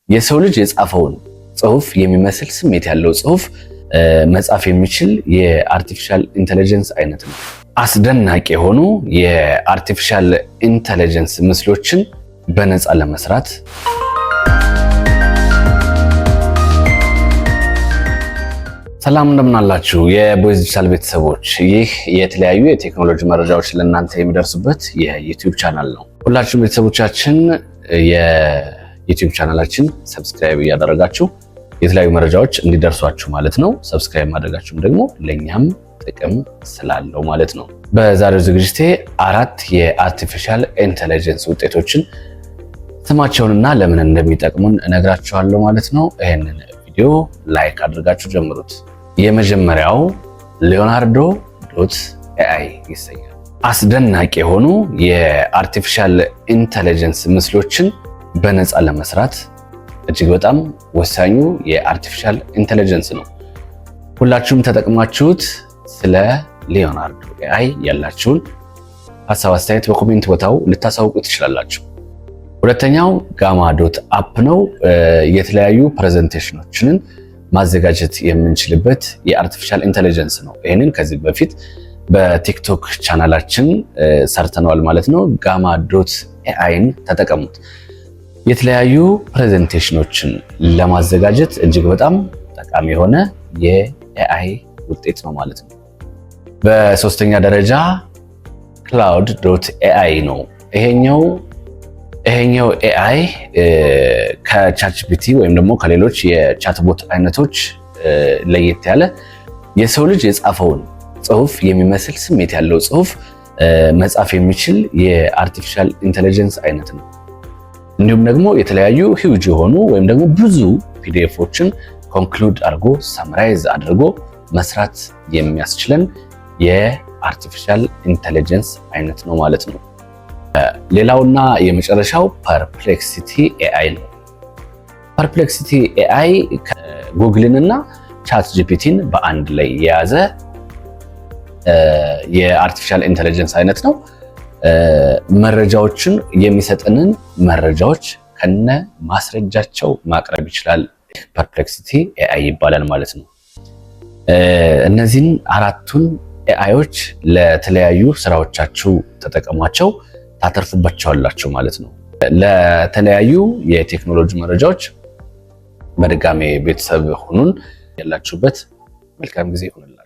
የሰው ልጅ የጻፈውን ጽሁፍ የሚመስል ስሜት ያለው ጽሁፍ መጻፍ የሚችል የ artificial intelligence አይነት ነው። አስደናቂ የሆኑ የ artificial intelligence ምስሎችን በነፃ ለመስራት። ሰላም፣ እንደምናላችሁ የቦይዝ ዲጂታል ቤተሰቦች፣ ይህ የተለያዩ የቴክኖሎጂ መረጃዎች ለእናንተ የሚደርሱበት የ YouTube channel ነው። ሁላችሁም ቤተሰቦቻችን የ YouTube channel ኣችን subscribe እያደረጋችሁ የተለያዩ መረጃዎች እንዲደርሷችሁ ማለት ነው። Subscribe ማድረጋችሁም ደግሞ ለእኛም ጥቅም ስላለው ማለት ነው። በዛሬው ዝግጅቴ አራት የ artificial intelligence ውጤቶችን ስማቸውንና ለምን እንደሚጠቅሙን እነግራችኋለሁ ማለት ነው። ይህንን ቪዲዮ like አድርጋችሁ ጀምሩት። የመጀመሪያው Leonardo.ai ይሰኛል። አስደናቂ የሆኑ የ artificial intelligence ምስሎችን በነፃ ለመስራት እጅግ በጣም ወሳኙ የ artificial intelligence ነው። ሁላችሁም ተጠቅማችሁት ስለ Leonardo AI ያላችሁን ሀሳብ አስተያየት በ comment ቦታው ልታሳውቁ ትችላላችሁ። ሁለተኛው Gamma.app ነው። የተለያዩ presentation ኦችን ማዘጋጀት የምንችልበት የ artificial intelligence ነው። ይህንን ከዚህ በፊት በ TikTok channel ኣችን ሰርተነዋል ማለት ነው። Gamma.ai ን ተጠቀሙት። የተለያዩ presentation ኦችን ለማዘጋጀት እጅግ በጣም ጠቃሚ የሆነ የ AI ውጤት ነው ማለት ነው። በሶስተኛ ደረጃ Claude.ai ነው። ይሄኛው AI ከ ChatGPT ወይም ደግሞ ከሌሎች የ chatbot አይነቶች ለየት ያለ የሰው ልጅ የጻፈውን ጽሁፍ የሚመስል ስሜት ያለው ጽሁፍ መጻፍ የሚችል የ artificial intelligence አይነት ነው። እንዲሁም ደግሞ የተለያዩ huge የሆኑ ወይም ደግሞ ብዙ PDF ኦችን conclude አድርጎ፣ summarize አድርጎ መስራት የሚያስችለን የ artificial intelligence አይነት ነው ማለት ነው። ሌላውና የመጨረሻው Perplexity AI ነው። Perplexity AI Google ን እና ChatGPT ን በአንድ ላይ የያዘ የ artificial intelligence አይነት ነው። መረጃዎችን የሚሰጠንን መረጃዎች ከነ ማስረጃቸው ማቅረብ ይችላል። Perplexity AI ይባላል ማለት ነው። እነዚህን አራቱን AI ዎች ለተለያዩ ስራዎቻችሁ ተጠቀሟቸው፣ ታተርፉባቸዋላችሁ ማለት ነው። ለተለያዩ የቴክኖሎጂ መረጃዎች በድጋሜ ቤተሰብ ሁኑን። ያላችሁበት መልካም ጊዜ ይሁንላችሁ።